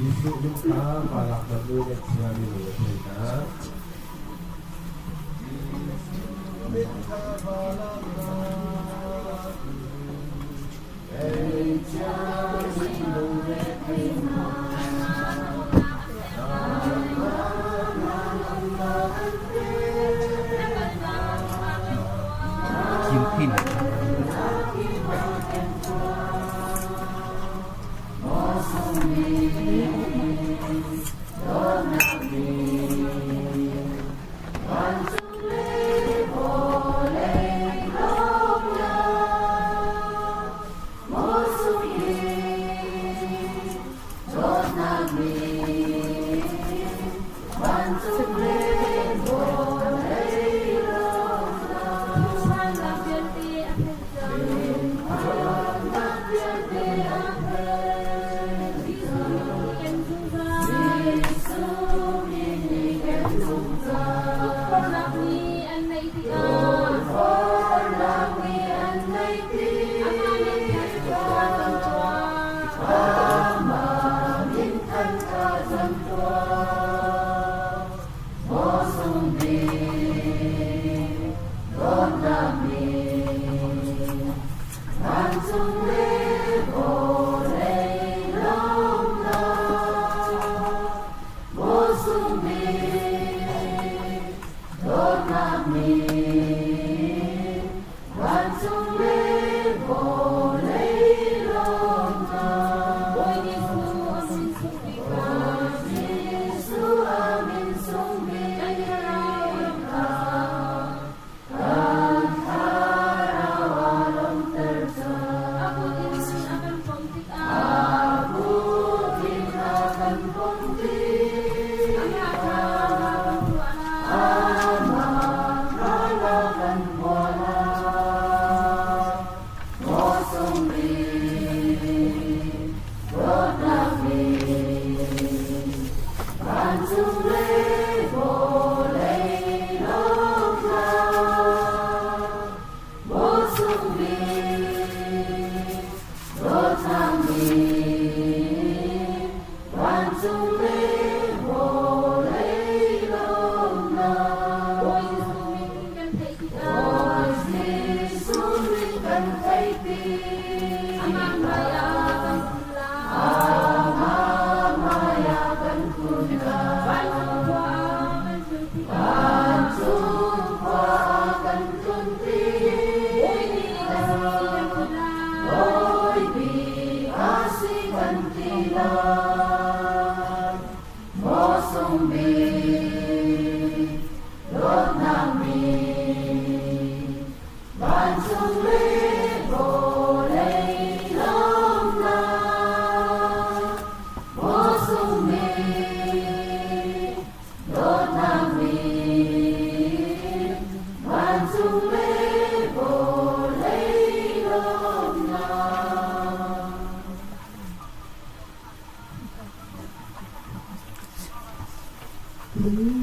Jesuh min kha hmalak bantuk in thiami lung a thei hna. Min kha hmalak ei thiami lung a thei hna. Kim Thank you.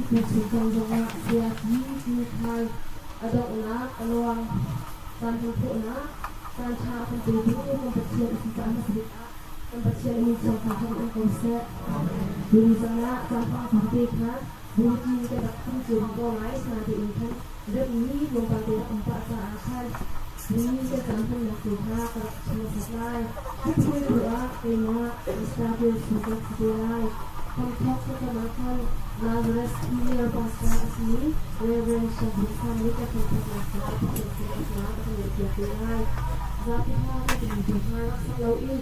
Tuchun zongah Siaki Tikhal a donghnak a luang. Caan hman khawhnak caan ṭha a kan petu kan Pathian a si caah hmasa bik ah kan Pathian a min thiang kha hman an ko seh. Tuni zan ah caanhmang vialte kha bulletin kan rak thim cio dih ko lai. Asinain khan remhmi tlawmpal te rak um pah caah khan tuni kan caan hmannak te kha ka rak chim hmasat lai. Thuṭhultu ah keimah Mr. Su ka si te lai. Hramthawk thlacam ah khan Nazareth Senior Pastor a simi Reverend Shabri Khan nih kan hramthawknak caah Pathian sinah a kan ngaihpiak te lai. Zapi hna kan timi bu hna rak sak loin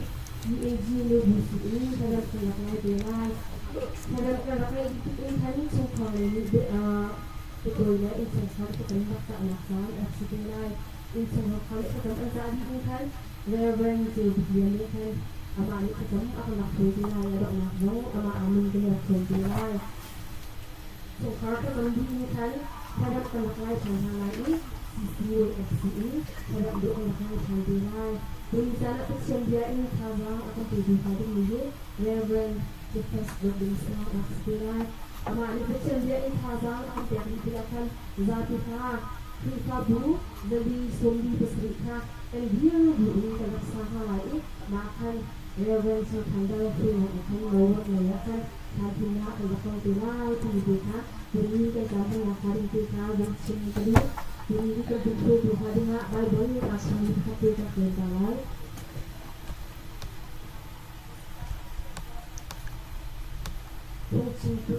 UAG le bu sin in thlacam kan rak ngai te lai. Thlacam kan rak ngaih dih tik in khan chungkhar lei nih biatawi le innchungkhar thlacam rak cahnak caan a si te lai. Innchungkhar nih thlacam an cah dih in khan Reverend Ceu Bik Lian nih khan amah nih thlacam a kan rak hruai te lai, a donghnak zong amah ah min kan rak sawm te lai. Chungkhar thlacam dih in khan thlacam kan rak ngai ṭhan hna lai i CCAFC in thlacam dawh kan rak ngai ṭhan te lai. Tuni caan ah Pathian bia in thazaang a kan petu hnga dingmi hi Reverend Cephas Dawt rak si te lai. Amah nih Pathian bia in thazaang a kan pek dih tikah khan zapi hna Khrihfabu 447 kha kan dir bu in kan rak sa hna lai i mah khan Reverend Sir Thandar hruainak in khan Norwood lei ah khan thlanthimnak kan rak hmang te lai timi te kha tuni kan caan hmannak hnga ding te kha van chim ka duh. Tuni i kan hruaitu hnga dingah Bible aa chimmi pakhat te kan rel ta lai. Phungchimtu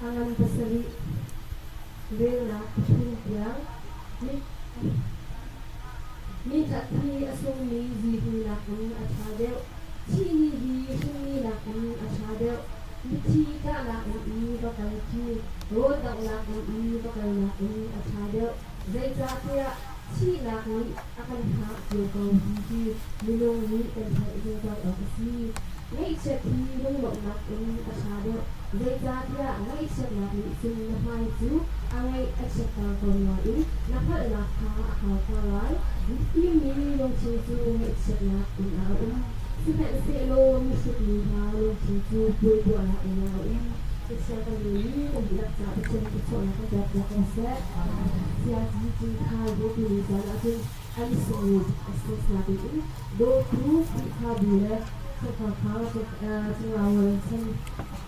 a ngan pasarih relnak pathum tiang mi that hi a sungmi zihmui nakin a ṭha deuh. Thihni hi hrinmi nakin a ṭha deuh. Mithi ṭahnak in i va kal khi rawl danghnak in i va kal nakin a ṭha deuh. Zeicahtiah thihnak nih a kan hngah cio ko ti hi minung nih kan hngalh zungzal awk a si. Ngaihchiat hi lunglawmhnak in a ṭha deuh, zeicahtiah ngaihchiatnak nih cun na hmai cu a ngaih a chiatter ko nain na hngalhnak kha a kauter lai. Mifim mi lungthin cu ngaihchiatnak inn ah a um, sihmanhsehlaw mihrutmi hna lungthin cu puai tuahnak inn ah a um. Pathian kan rel i kan dihlak caah Pathian thluachuahnak kan pek piak ko seh. Siaci Cinkhai Dawtu ni caan ahcun an sunglawi a si natein dawtu Khrihfabu le chungkhar kha cunglawl chan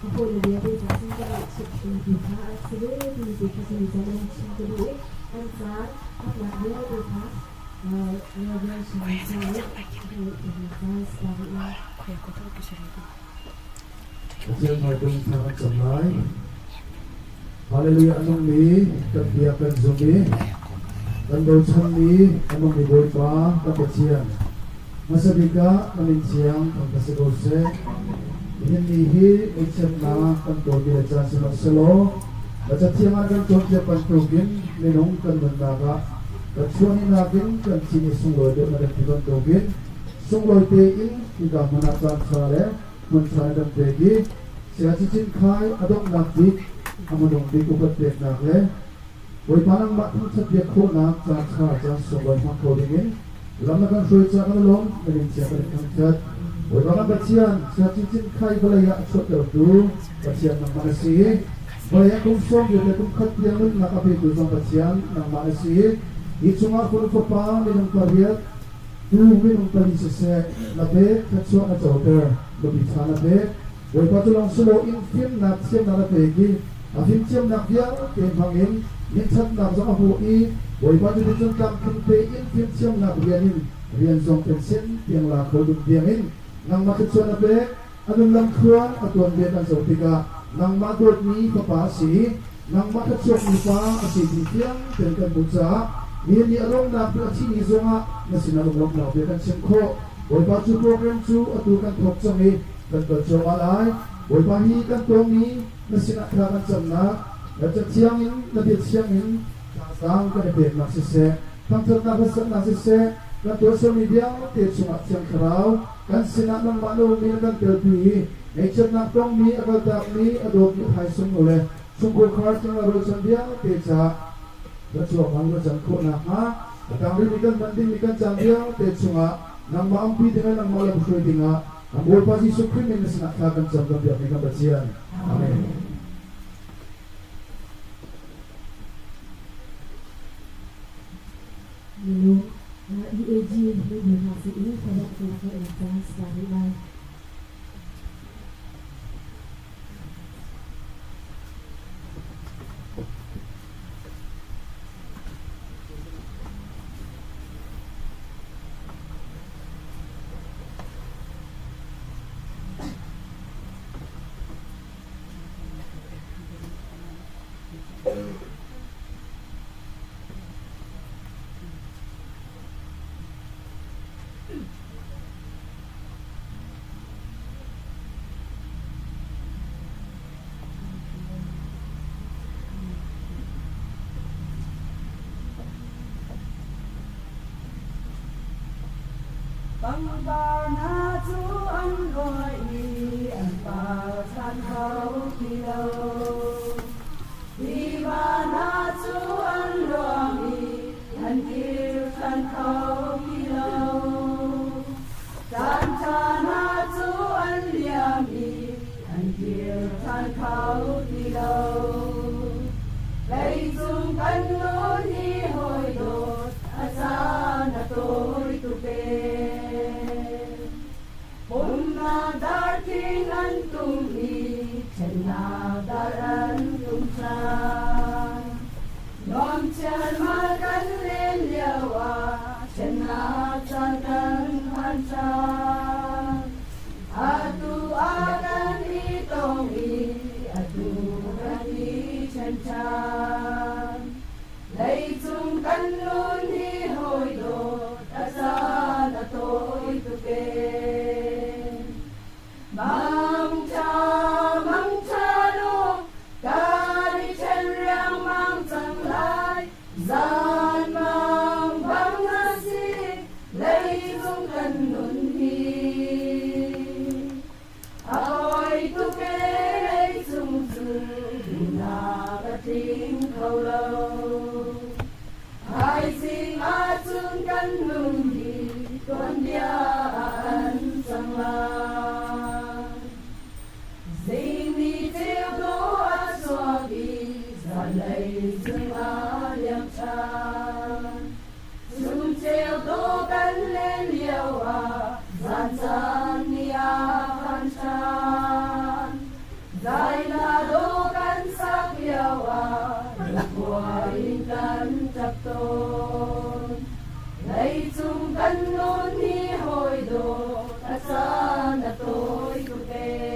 a hawile vialte ca sin kan ngaihchiat hringtu kha an si ve timi te kha tuni caan an chim ka duh i an caan hatnak vialte kha Reverend Shah nih Pathian hmaitung thla kan cam lai. Hallelujah a nungmi kan biak kan zum i kan bochanmi a nungmi Bawipa kan Pathian hmasa bik ah na min thiang thang ka si ko seh. Nihin ni hi ngaihchiatnak kan tawnmi le caan sihmanhsehlaw na cathiang ah kan cawnpiak bantukin minung kan nunnak ah kan chuahninak in kan thi ni sunglawi deuh na kan ti bantukin sunglawi tein hika hmun ah caan ṭha le hmun ṭha na kan pek i Saya Cicin Khai a donghnak bik a hmanung bik upat peknak le Bawipa nangmah thangṭhat biak khawhnak caan ṭha caan sunglawi hmang kho dingin lam na kan hruai caah kan i lawm, na min chia kan in thangṭhat. Bawipa kan Pathian, Saya Cicin Khai vawlei ah a chuahtertu Pathian nangmah na si. Vawlei ah kum 20 le kum khat tiang nunnak a petu zong Pathian nangmah na si. Hi chungah fanu fapa minung pariat Tu minung pali siseh, na pek, thluachuah na coter, nupi ṭha na pek. Bawipa cu lawng si loin fimnak thiamnak na pek i a fimthiamnak vialte hmangin minṭhatnak zong a hmuh i Bawipa cu nicun tlamtling tein fimthiamnak rian in rian zong pension tiang la kho ding tiangin nangmah thluachuah na pek. A nun lamthluan a tuanbia kan zoh tikah nangmah dawtmi fapa a si i nangmah thluachuakmi pa a si ti fiang tein kan hmuh caah mi nih a lawmnak bia a thihni zongah na sinah lunglawmhnak bia kan chim khawh. Bawipa cu program cu atu kan thawk cang i kan kal cuahmah lai. Bawipa hi kan tuahmi na sinah thla kan camnak, na cathiang in na bia thiang in thazaang kan i peknak siseh, thangṭhatnak hlasak siseh, kan tuahsermi vialte chungah Thiang Thlarau kan sinah nangmah na ummi na kan telpi i ngaihchiatnak tongmi a kaltakmi a dawtmi a thaisung nu le chungkhar cungah ruahchan vialte caah ka chuak hmang na can khawh nakhnga a tang rihmi kan hman dingmi kan caan vialte chungah nangmah umpi ding le nangmah lamhruai dingah kan Bawipa Jesuh Khrih min na sinah thla kan cam kan biakmi kan Pathian. Amen. Minung EAG na bu hna sin in thlazamnak ngeihnak caan si ta rih lai. Pangpar hna cu an rawi i an par ṭhan kho ti lo. Tiva hna cu an luang i an kir ṭhan kho ti lo. Caan ṭha hna cu an liam i an kir ṭhan kho ti lo. Leicung kan nun hi hawi dawt a caan a tawi tuk ee. Pumnak darthing an tum i ṭhennak dar an tum ṭhan. Nuam chialmal kan len lioah ṭhennak caan kan phan ṭhan. Atu ah kan i tong i atu Vawlei cungah liam ṭhan. Chumceu dawh kan len lioah zan caan ni a phan ṭhan. Zaihla dawh kan sak lioah lungkhua in kan ṭap tawn. Leicung kan nun hi hawi dawh a caan a tawi tuk ee.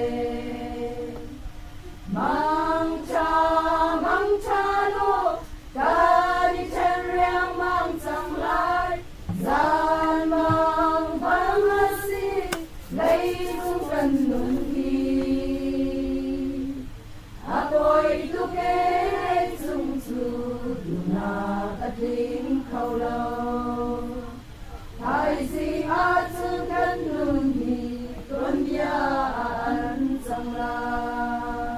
Mangṭha, mangṭha law, kan i ṭhen riangmang cang lai. Zanmang bang a si, leicung kan nun hi. A tawi tuk ee leicung cu duhnak a tling kho lo. Thaizing ahcun kan nun hi tuanbia ah an cang lai.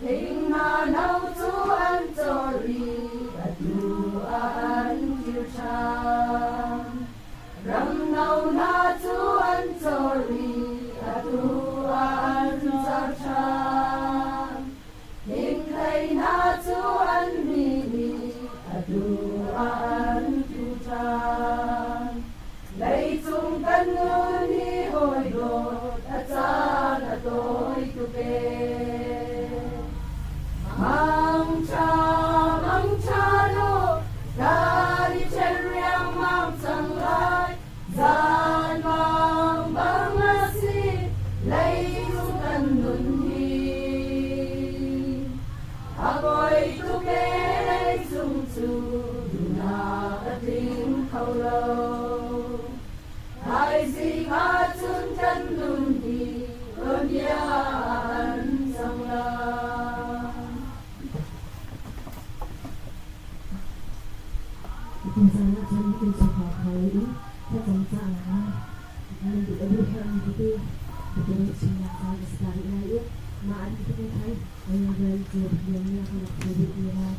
Thing hna no cu an cawr i atu ah an kir ṭhan. Ram no hna cu an cawr i atu ah an car ṭhan. Thingthei hna cu an hmin i atu ah an thu ṭhan. Leicung kan nun hi hawi dawt a caan a tawi tuk ee. Mangṭha, mangṭha law, kan i ṭhen riangmang cang lai. Zanmang bang a si, leicung kan nun hi. A poi tuk ee leicung cu duhnak a tling kho lo. Thaizing ahcun kan nun hi tuanbia an cang lai. Tuzaan ah cun kan chungkhar thar in thlacam caah nan duh a duh herhmi tete tete chimnak caan a si ta rih lai i mah an tete khan Reverend Joe Lian nih a kan rak thei duh lai.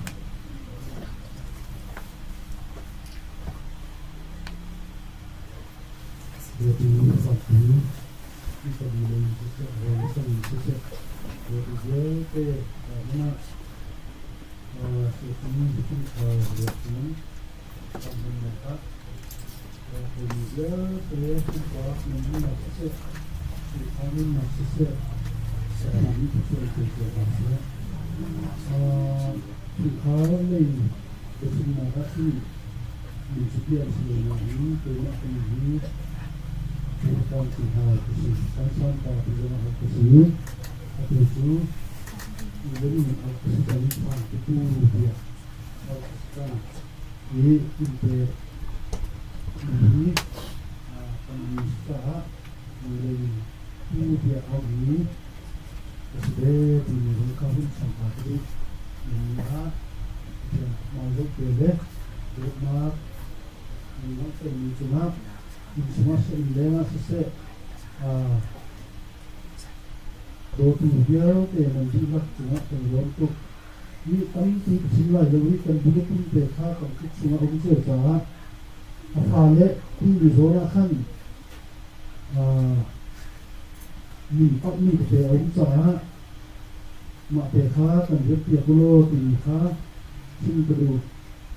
Biapi fakpi Italy lei siseh, Rome lei siseh, biapi vialte hmun ah Sihni chungkhar rian kan hmannak ah mi vialte pumpak nunnak siseh, Khrihfa nunnak siseh, Pathian nih thluachuah pe cio hna seh. Khrihfa lei biachimnak ah cun Lungsipial si lo nain keimah kan hi Khrihfa ti hna ka si. Sansan pa ti zong ah ka si. Atu cu Even ka si cang phan tu tiah ka si cang. I innte hi kan mi caah lei tu tiah auhmi ka si ve timi zong kha hun chim ta ka duh. Ni ah Pathian hmai zoh te le dawtnak nan langhtermi cungah innchung ah siseh innleng ah siseh dawtu vialte nan dihlak cungah kan i lawm tuk. Mi tampi ka chim lai lo i kan bulletin te kha kan kut chungah a um cio caah a fale timi zawn ah khan min auhmi tete a um caah mah te kha kan rianpiak u law timi kha chim ka duh.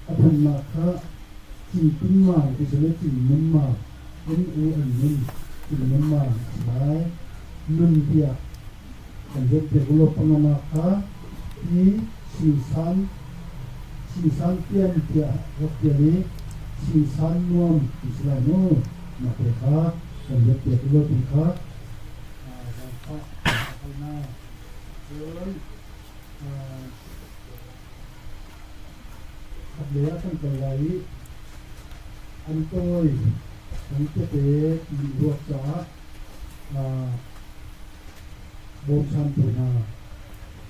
A phunnak kha Cingpin Mang ti si le Cingnun Mang, N-U-N Nun, Cingnun Mang a si lai. Nun tiah kan rianpiak u law panganak kha Pi Singsan Singsan Pian tiah rak pian i Singsan Nuam ti si lai mu. Mah te kha kan rianpiak u law ti kha zaangfah kan hal hna. Cun khatlei ah kan kal lai i an tawi an tete ti ruak caah bawmchantu hna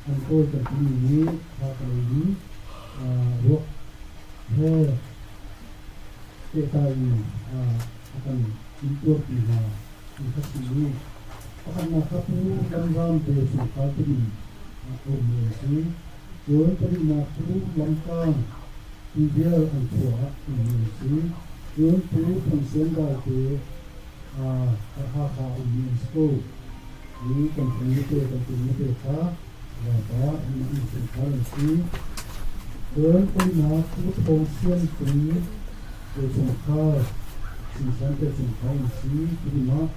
an kawl kan timi hi Hakhalei in ruak he pehtlai in a kan intuarpi hna ti kha si i pakhatnak kha Pu Lamram te chungkhar timi a ummi an si. Cun pahnihnak Pu Lamkang Tivial an khua ah ummi an si. Cun Pu Thangsuan Dai te Hakha ummi an si ko. Hi kan fanu te kan tunu te kha Bawipa an innchungkhar an si. Cun palinak Pu Thawng Siam Cung te chungkhar, Singsan te chungkhar an si. Cutimah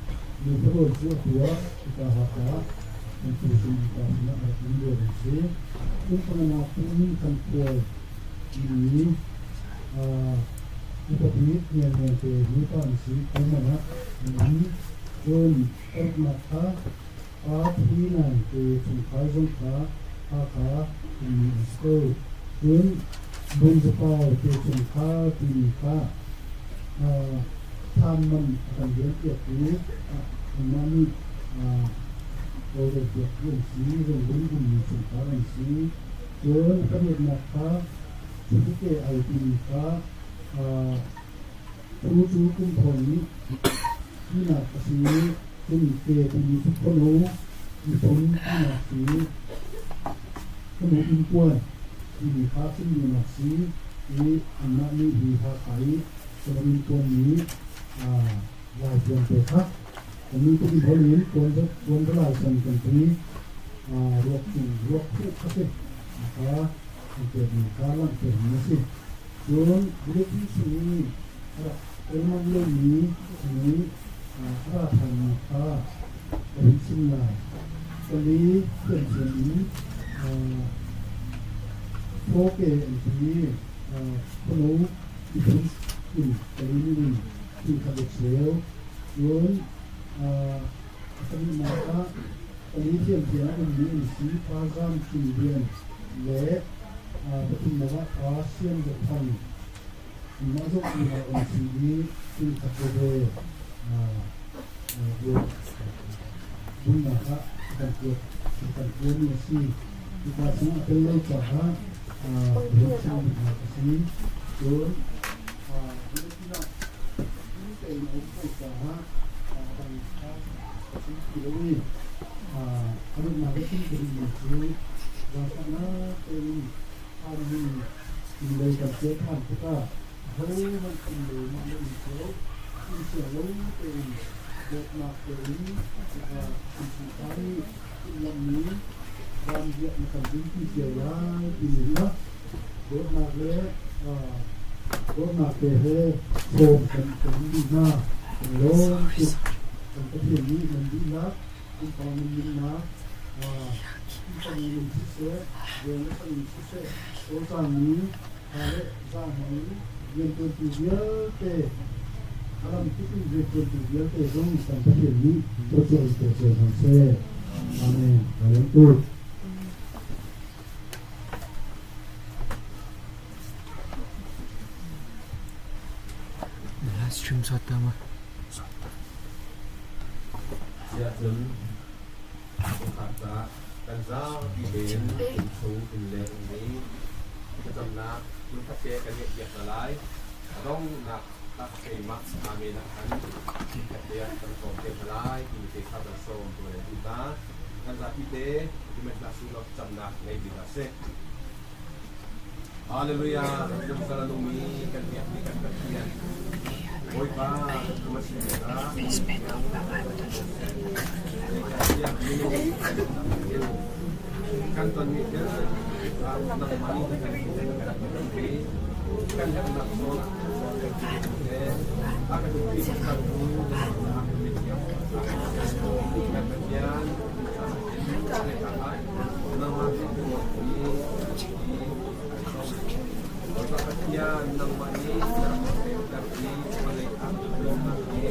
nu farawl cu atu ah hika Hakha ah kan pu sin pa sinah a rak um lio an si. Cun panganak Pu Min Khan Khual timi upa bik Hniarlawn te nupa an si. Thailand ah an um. Cun paruknak kha Pa Phi Nan te chungkhar zong kha Hakha ummi an si ko. Cun Bungzapau te chungkhar timi kha thlam man a kan rianpiaktu anmah nih tawlrelpiaktu an si. Rungrul ummi chungkhar an si. Cun a pariatnak kha Chutike ai timi kha Cu cu kum thong nih tinak a si i cun ke timi cu khuanu miphun tinak si khuanu innpuan timi kha chimduhnak si i anmah nih hi Hakha i khuanu innpuan nih Lai vialte kha kannih kum hol in tuanvalai san kan ti ruak cung ruak khuh kha si kha an pekmi kha langhtermi a si. Cun Buddhist chung i a rak tel manh lomi chung i a ra ṭhanmi kha ka hun chim lai. Pali thiamthiam in Thawke an ti i khuano miphun in pali minung tingkhat le cheu. Cun a pahnihnak ah pali thiamthiam a ummi an si. Pa Zam Cin Lian le pathumnak ah pa Sian Za Thang. Anmah zong unau an si i tingkhat veve bunnak ah kan kuat kan kuami a si. Hika chung a tel lo caah ruahchan duhnak a si. Cun Filipino tein a um ko caah dang kha a chim ti lo i a donghnak a chim ka duhmi cu zaangfahnak tein phanmi inn lei kan pial ṭhan tikah ahohmanh inn lei mah le inn cio inn cia lo tein dawtnak tein innchungkhar nih timhlamhmi vanriah na kan dinpi cio lai timi kha dawtnak le dawtnak te he sawm kan kan dih hna. Kan lawm tuk. Kan Pathian nih nan dihlak innpa nan nunnak innpa in siseh, rian le in siseh, cawlcangmi tha le zaang in rianṭuantu vialte a lamkip in rianṭuantu vialte zong kan Pathian nih thluachuah in pe cio hna seh. Amen. Ka lawm tuk. Live stream sot ta ma. Siahcun chungkhar caah kan zapi tein innchung inn le ummi thlacamnak lungkhat te kan ngeihpiak hna lai. A donghnak ah keimah Amen ah khan khat te ah kan sawm te hna lai timi te kha kan sawm tu le duh hna. Kan zapi te hmanh sulaw thlacamnak ngei ding a si. Hallelujah! Zungzal a nungmi kan biakmi kan Pathian Bawipa na Kan tonmi thil nangmah nih na kan hmuh na kan hmuh i kan herhnak zawn ah a kan umpi kan hmu na kan mithiam kan Pathian Pathian nangmah nih na rak pekter i vawlei ah lawmnak he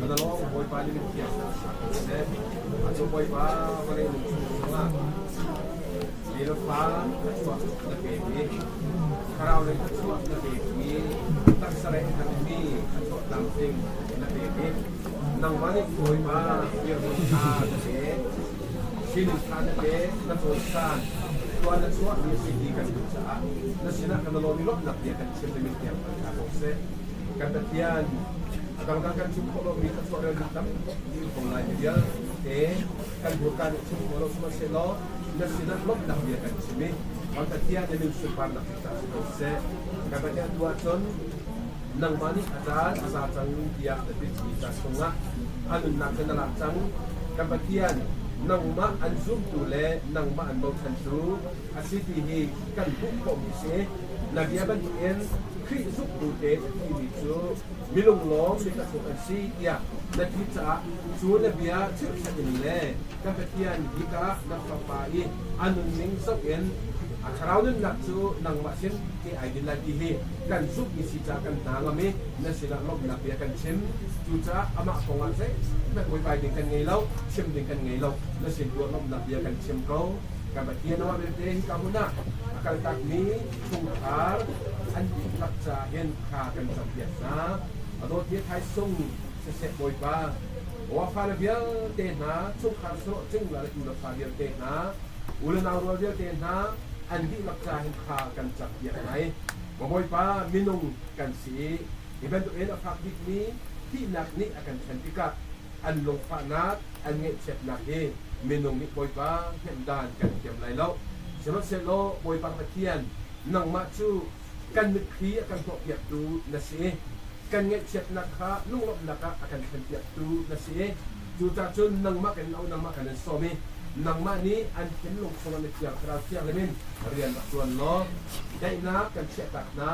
na lawng Bawipa nih min thiang seh. Atu Bawipa vawlei nung chungah Lelofa na chuah na pek i thlarau lei thluachuah na pek i taksa lei herhmi thluachuah tlamtling na pek i nangmah nih Bawipa dirhmun ṭha na pek, sining ṭha na pek, na cawisan, khua na chuahmi a si ti kan duh caah na sinah kan lawm i lawmhnak bia kan chim i min tiang kan ṭha ko seh. Kan Pathian, a dangdang kan chim khawh lomi thluachuah rel ding tampi ko lai mi vialte kan hmurka nih chim khawh lo sihmanhsehlaw na sinah lawmhnak bia kan chim i kan Pathian na min sunparnak caah si ko seh. Kan Pathian tu ahcun nangmah nih a caan a za cang tiah na ti mi ca chungah a nunnak cu na lak cang. Kan Pathian, Nangmah an zumtu le nangmah an bochantu a si ti hi kan hmuh khawhmi a si. Na bia bantukin Khrih zumtu te a timi cu milunglawm mitachuk an si tiah na ti caah cu na bia chirhchan in le kan Pathian hika na Fapa i a nunning zoh in a thlarau nunnak cu nangmah sin te ai din lai ti hi kan zumhmi si caah kan hna ngam i na sinah lawmhnak bia kan chim. Cucaah amah kongah zeihmanh buaibai ding kan ngei lo, chim ding kan ngei lo. Na sin tuah lawmhnak bia kan chim ko. Kan Pathian amah belte hika hmun ah a kaltakmi chungkhar an dihlak caah hin thla kan campiak hna. A dawtmi thaisung siseh Bawipa, aw fale vialte hna, chungkhar sawh cingla le tu le fa vialte hna, u le nau rual vialte hna, an dihlak caah hin thla kan campiak hna i Maw Bawipa, minung kan si i hi bantukin a fak bikmi thihnak nih a kan ṭhen tikah an lungfahnak, an ngaihchiatnak hi minung nih Bawipa hnemh dan kan thiam lai lo. Sihmanhsehlaw Bawipa Pathian, nangmah cu kan mitthli a kan hnawhpiaktu na si i kan ngaihchiatnak kha lunglawmhnak ah a kan thlenpiaktu na si i cucaah cun nangmah kan in auh, nangmah kan in sawm i nangmah nih an thinlung chungah na Thiang Thlarau Thianghlim in rian rak ṭuan law daihnak kan chiahtak hna,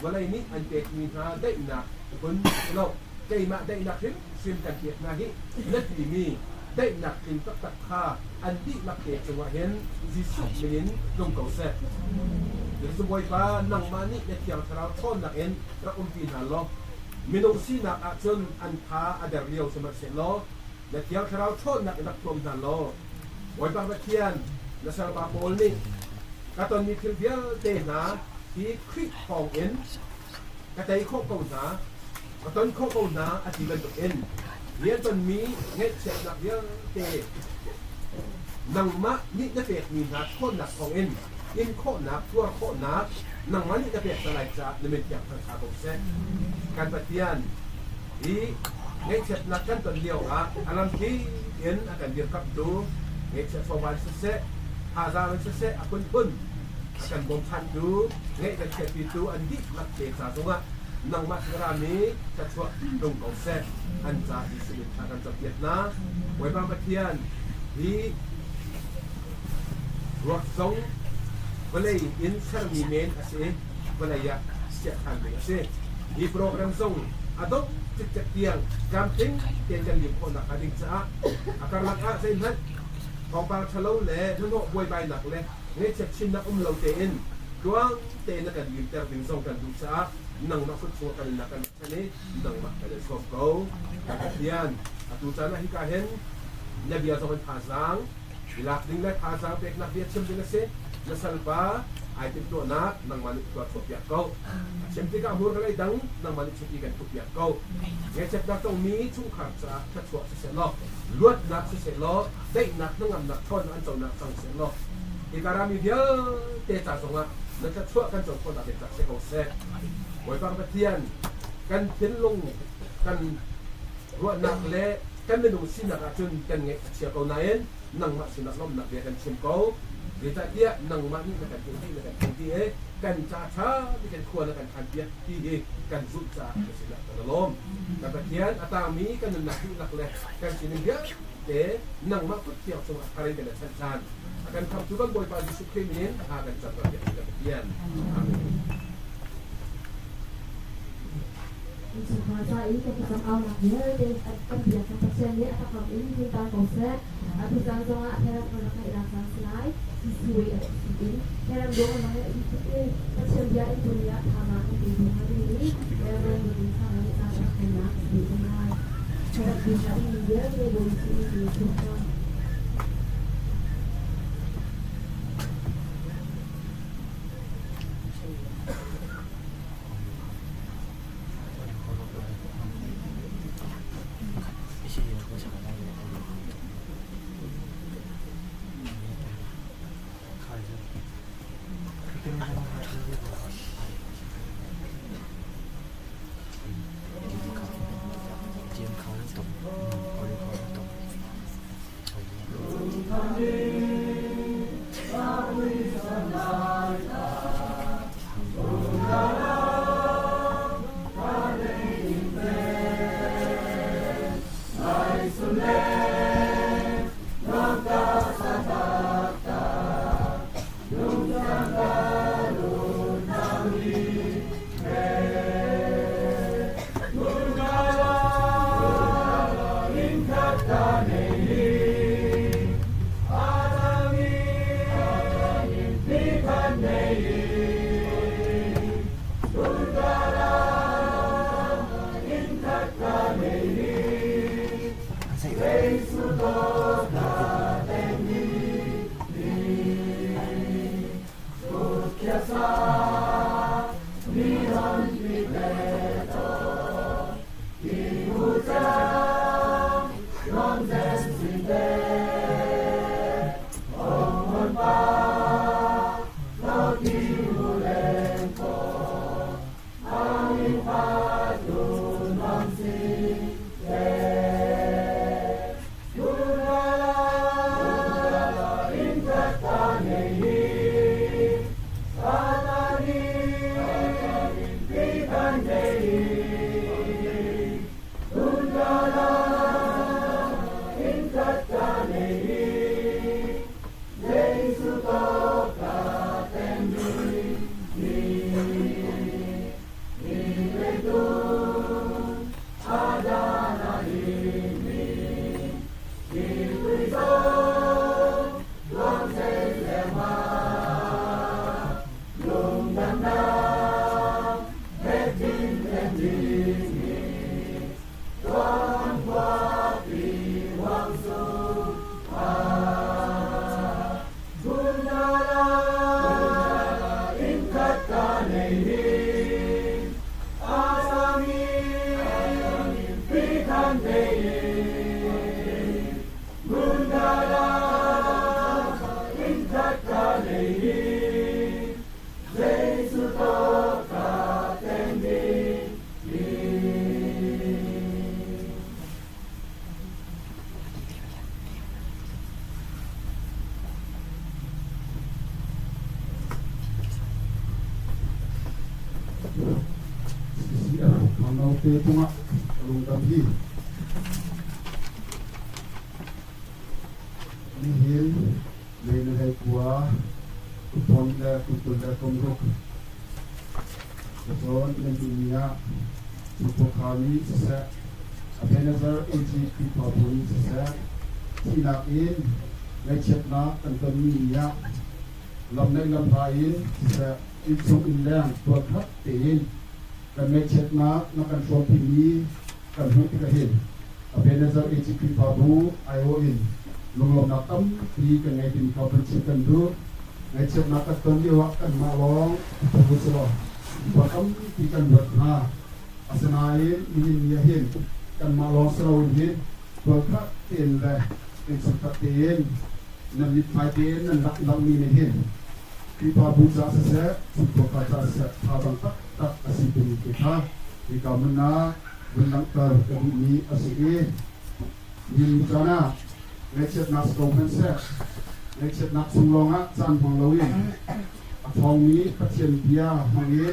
vawlei nih an pekmi hna daihnak phun a si lo. Keimah daihnak hrimhrim kan pek hna hi na timi daihnak tling taktak kha an dihlak te cungah hin Jesuh min in tlung ko seh. Jesuh Bawipa, nangmah nih na Thiang Thlarau ṭhawnnak in rak umpi hna law minung sinak ah cun an tha a der lio sihmanhsehlaw na Thiang Thlarau ṭhawnnak in rak thuam hna law Bawipa Pathian, na salpa pawl nih ka tonmi thil vialte hna hi Khrih thawngin ka tei khawh ko hna, ka ton khawh ko hna a ti bantukin rian tonmi ngaihchiatnak vialte nangmah nih na pekmi hna ṭhawnnak thawngin in khawhnak, tuar khawhnak nangmah nih na pek hna lai caah na min thiang thangṭha ko seh. Kan Pathian, hi ngaihchiatnak kan ton lio ah a lamtling in a kan dirkamhtu ngaihchiat chawva in siseh, thazaang in siseh a phunphun a kan bawmchantu, ngeih kan chiatpitu an dihlak te ca zongah nangmah sin rami thluachuah tlung ko seh. An ca Jesuh min thla kan campiak hna. Bawipa Pathian, hi ruak zong vawlei in sermi men a si i vawlei ah chiah ṭhan ding a si. Hi program zong a dongh cikcek tiang tlamtling tein kan lim khawh nakhnga ding caah a karlak ah zeihmanh thawngpang ṭhalo le hnahnawh buaibainak le ngaihchiat chinnak um lo tein tluang tein na kan limter ding zong kan duh caah nangmah kut chungah kan nunnak kan chan i nangmah kan in sawm ko. Kan Pathian, atu caan ah hika hin na bia zong in thazaang i lak ding le thazaang peknak bia chim ding a si. Na salpa ai timhtuahnak nangmah nih tuah chuahpiak ko. A chim tikah hmur ka lei dang nangmah nih chiti kan thuhpiak ko. Ngaihchiatnak tongmi chungkhar caah thluachuah siseh law, luatnak siseh law, daihnak hnangamnak ṭhawnnak an conak cang seh law, hika rami vialte ca zongah na thluachuah kan co khawhnak ding ca si ko seh. Bawipa Pathian, kan thinlung kan ruahnak le kan minung sinak ahcun kan ngaih a chia ko nain nangmah sinah lawmhnak bia kan chim ko. Zeicahtiah nangmah nih na kan tuah na kan theih ti i kan ca ṭha tein khua na kan khanpiak ti hi kan zumh caah na sinah kan i lawm. Kan Pathian, a tangmi kan nunnak dihlak le kan sining vialte nangmah kut thiang cungah thar in kan i chanh ṭhan. A kan khamhtu kan Bawipa Jesuh Khrih min in thla kan cam kan kan Pathian. Amen. Innchungkhar ca i kan thlacam aunak vialte kan biak kan Pathian nih a takam in hmuntar ko seh. Atu caan zongah tharam kan rak ngeihnak caan si lai. Sui a si in tharam dawh kan rak ngeih dih tuk i Pathian bia in tuni ah thazaang kan pe hnga ding i Reverend Budin Sang nih caan rak kennak a si ko lai. Tharam bia dingmi vialte Bawi Jesuh nih in hna. Note cungah lungdam hi nihin May ni 19 kupon le 26 cun nan duhmi ah Chukkhawkha nih siseh, Ebenezer AG Khrihfabu nih siseh, thihnak in ngaihchiatnak kan tonmi ni ah lam naih lam hla in siseh, innchung innleng tualkhat tein kan ngaihchiatnak na kan hrawmpimi kan hmuh tikah hin Ebenezer AG Khrihfabu aiawh in lunglawmnak tampi kan ngei timi kha vun chim kan duh. Ngaihchiatnak kan ton lio ah kanmah lawng phu si law khua tampi kan ruat hna. Asinain nihin ni ah hin kanmah lawng si loin hin tualkhat tein le innchungkhat tein nan mithmai tein nan rak langhmi nih hin Khrihfabu ca siseh, chungkhar ca siseh thazaang taktak a si timi te kha hika hmun ah vun langhter ka duhmi a si i nihin ni caan ah ngaihchiatnak si ko hmanhseh ngaihchiatnak chung lawngah caan hmang loin a ṭhawngmi Pathian bia hmang in.